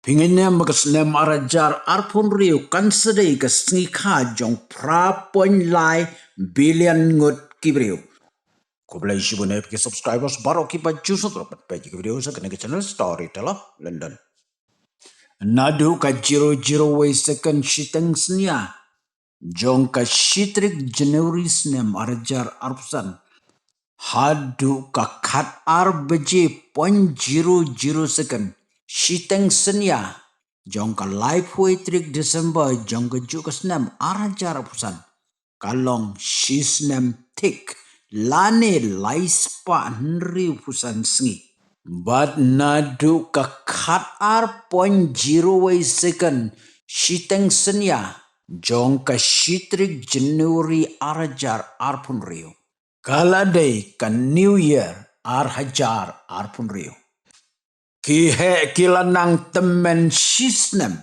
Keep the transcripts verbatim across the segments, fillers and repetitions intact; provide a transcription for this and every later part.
Phi ngeit ne em ba ka snem ar hajar arphew hynriew kan sa dei ka sngi kha jong phra point lai billion ngut ki briew? Khublei shibun ïa phi ki subscribers baroh kiba ju sngewthuh ban peit ïa ki video sha kane ka channel Storyteller London. Naduh ka zero zero wei second shiteng synñia jong ka shi tarik January snem ar hajar arphew san haduh ka khat ar baje point zero zero second shiteng synñia jong ka laiphew tarik December jong ka juh ka snem ar hajar arphew san ka long shi snem thik lane lai spah hynriewphew san sngi. Bad naduh ka khat ar point zero wei second shiteng synñia jong ka shi tarik January ar hajar arphew hynriew ka la dei ka New Year ar hajar arphew hynriew. Ki heh ki la nang tymmen shi snem,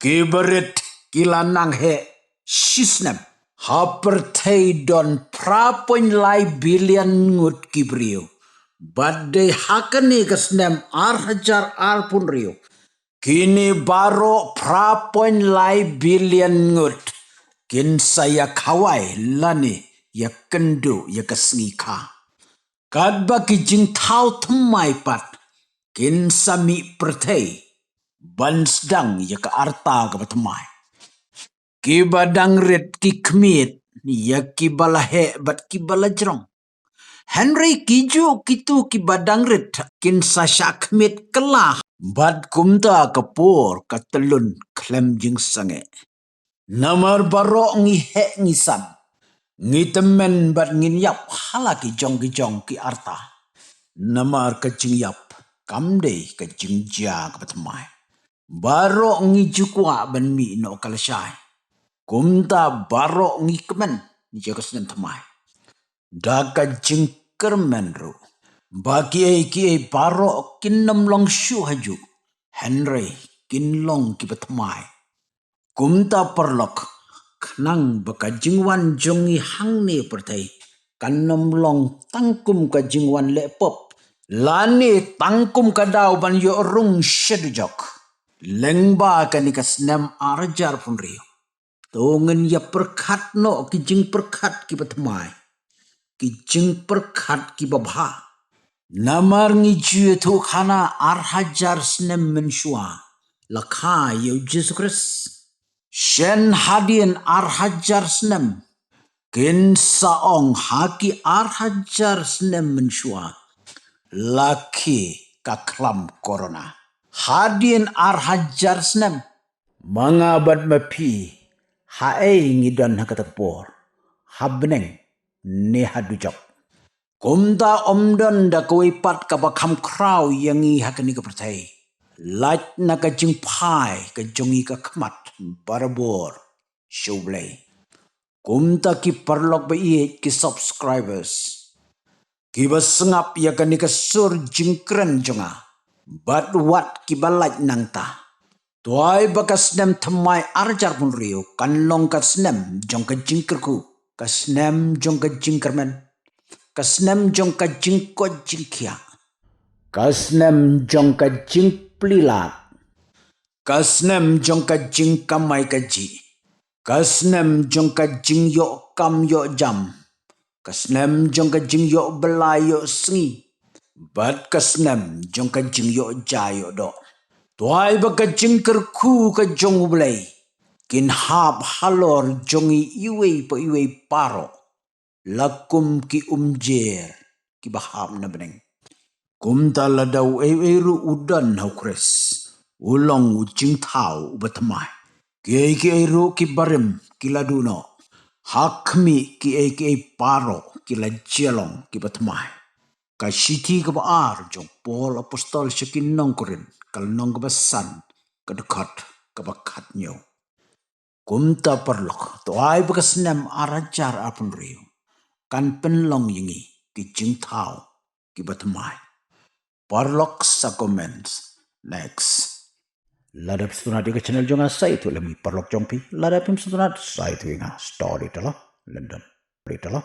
ki barit ki la nang heh shi snem. Ha pyrthei don phra point lai billion ngut ki briew. Bad dei ha kane ka snem ar hajar arphew hynriew kine baroh phra point lai billion ngut kin sa ïa khawai lane ïa kynduh ïa ka sngi kha. Katba ki jingthaw thymmai pat kin sa mih pyrthei ban sdang ïa ka arta kaba thymmai. Kiba dang rit ki khmied ïa kiba la heh bad kiba la jrong. Hynrei ki juh kito kiba dang rit kin sa shah khmied kylla bad kumta ka por ka tyllun khlem jingsangeh. Namar baroh ngi heh ngi san, ngi tymmen bad ngin ïap ha la ki jong ki jong ki arta. Namar ka jingïap kam dei ka jingjia kaba thymmai. Baroh ngi ju kwah ban mih noh ka lashai. Kumta baroh ngi kmen ïa ka snem thymmai da ka jingkyrmen ruh ba kiei kiei baroh kin nym long shuh hajuh, hynrei kin long kiba thymmai. Kumta paralok, khnang ba ka jingwan jong ngi hangne pyrthei kan nym long tang kum ka jingwan leh pop lane tang kum ka daw ban ïoh rung sha dujok. Lyngba kane ka snem ar hajar arphew hynriew, to ngin ïa pyrkhat noh ki jingpyrkhat kiba thymmai, ki jingpyrkhat kiba bha. Namar ngi ju ïathuh khana ar hajar snem mynshuwa la kha ïa u Jisu Khrist. Shen hadien ar hajar snem, kin sa ong ha ki ar hajar snem mynshuwa la khie ka khlam corona. Hadien ar hajar snem, ma nga bad ma phi, haei ngi don ha kata ka por, ha bneng ne ha dujok? Kumta ym don da kawei pat kaba kham khraw ïa ngi ha kane ka pyrthei, lait na ka jingphai ka jong ngi ka khmat barabor sha U Blei. Kumta ki paralok ba ïeit, ki subscribers kiba sngap ïa kane ka sur jingkren jong nga, bad wat kiba lait nangta, to ai ba ka snem thymmai ar hajar arphew hynriew kan long ka snem jong ka jingkyrkhu, ka snem jong ka jingkyrmen, ka snem jong ka jingkoit jingkhiah, ka snem jong ka jingplie lad, ka snem jong ka jingkamai kajih, ka snem jong ka jingïoh kam ïoh jam, ka snem jong ka jingïoh bylla ïoh sngi, bad ka snem jong ka jingïoh ja ïoh doh. To ai ba ka jingkyrkhu ka jong U Blei kin hap halor jong ngi iwei pa iwei baroh, la kum ki umjer kiba hap na bneng. Kumta lada uei uei ruh u don ha U Khrist, u long u jingthaw uba thymmai. Kiei kiei ruh kiba rim ki la duh noh, ha khmih, kiei kiei baroh ki la jia long kiba thymmai. Ka shithi kaba ar jong Paul apostol sha ki nong Korinth, ka lynnong kaba san, ka dkhot kaba khathynñiew. Kumta paralok, to ai ba ka snem ar hajar arphew hynriew kan pynlong ïa ngi ki jingthaw kiba thymmai. Paralok, sa comments. Next. Lada phi sngewtynnat ïa ka channel jong nga, sa ïathuh lem ïa ki paralok jong phi. Lada phim sngewtynnat, sa ïathuh ïa nga. Storyteller London. Storyteller